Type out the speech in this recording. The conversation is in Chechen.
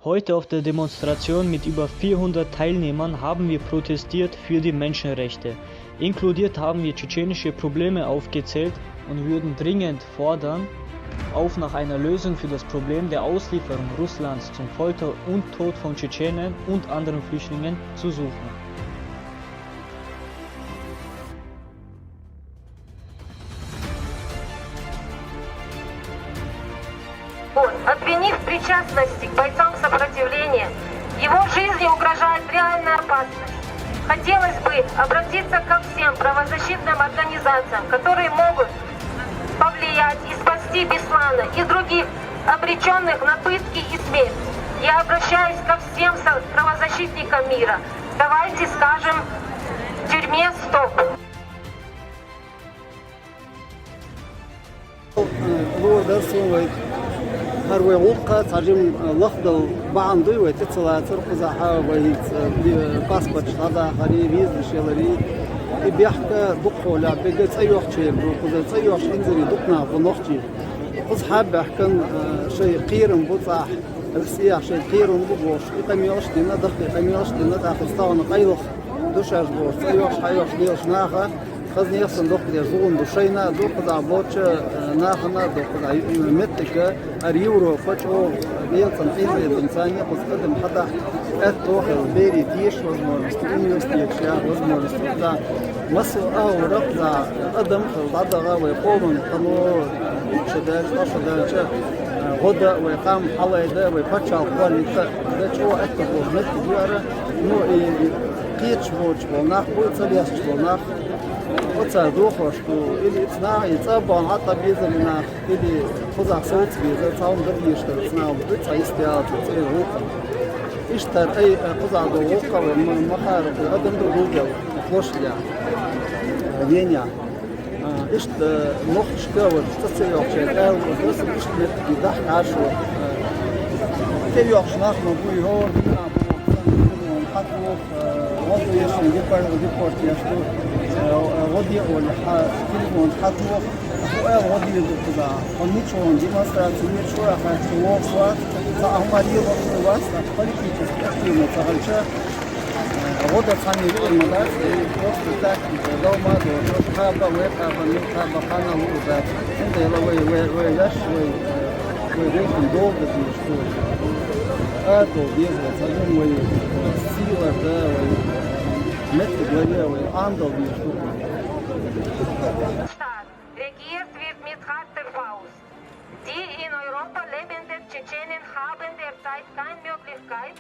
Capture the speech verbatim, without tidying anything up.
Heute auf der Demonstration mit über vierhundert Teilnehmern haben wir protestiert für die Menschenrechte. Inkludiert haben wir tschetschenische Probleme aufgezählt und würden dringend fordern, auf nach einer Lösung für das Problem der Auslieferung Russlands zum Folter und Tod von Tschetschenen und anderen Flüchtlingen zu suchen. Обвинив в причастности к бойцам сопротивления, его жизни угрожает реальная опасность. Хотелось бы обратиться ко всем правозащитным организациям, которые могут повлиять и спасти Беслана и других обреченных на пытки и смерть. Я обращаюсь ко всем правозащитникам мира. Давайте скажем тюрьме стоп. Лур дар сона вай хӀара вай гӀулакха цхьа жима лахдала бахьана дуй вай тӀе ца лацар, кхузахьа вай хӀинца паспорташ дӀадахари, визаш ялари. И бехк дукхахьолехь бега цӀа йохчер ду, кхуза цӀа йохча инзаре дукха нах бу нохчий. Кхуза хьабаьхкан шай кхерам бу цӀахь, Россиях шай кхерам бу бохуш, и къамелаш дина, даха и къамелаш дина, тӀаккха стагӀана къайлаха ду шаьш бохуш, цӀа йохча, хьа йохча лелаш наха, хаза нехан доккха деш зулам ду шайна а ду, кхузахь болча нахана а ду, кхузахь меттига, ара Европа чӀогӀа лелацан къизлетан царна кхуза адам хьадахьа аьтто хила, берий теша возможность, университеташ яха возможность, кхузахь масса а агӀора кхузахь адам хила дӀадагӀа вай къоман хано ша даьлча, ша даьлча, гӀо да вай къам хьалайда, вай пачхьалкх кхоьллинча, да чӀогӀа аьтто болу меттиг яра, ну и кхеташ боцуш болу нах бу, ца лесташ болу нах. Оцара дохош ду, или ца наха и цӀа бахьана хьа тӀа безар и нах, или кхузахь совца безар, цхьа хӀума дан дезаш дара ца наха бу, цхьа йист яла ца цӀера гӀуллакх. Иштта ай кхузахь долу гӀуллакх вай ма-, махара кху адам ду гулдел, площадя, Веня. Иштта нохчашка вара цӀа ца йохча аьлла, аса иштта меттиг дахьа Ӏаш вара. ТӀе йохчу нах ма бу, йо, дина бу, хьан бу, гӀо ду ешан, депор-, депорт еш ду, гӀо де олий, хьан телефон хьан бу, хьо аьлла гӀо дийр ду кхуза. Хьо ничего, демонстрация, ничего, хьан чу вохуш вац, цхьа ахмар йилохуш вац, политически активно ца хилча, гӀо дан цхьанне юкъа ма дац, и просто так, дов ма а доцуш, кхаба, вай кхаба, мил кхаба, хьанал лур дац. Цундела вай, вай, вай ваьш, вай, вай вешан долу дан дезаш ду. Ара долу деза вай, ца гун вай, сийлар да вай, меттиг ларе вай, андал дезаш ду. Regiert wird mit harter Faust. Die in Europa lebenden Tschetschenen haben derzeit keine Möglichkeit,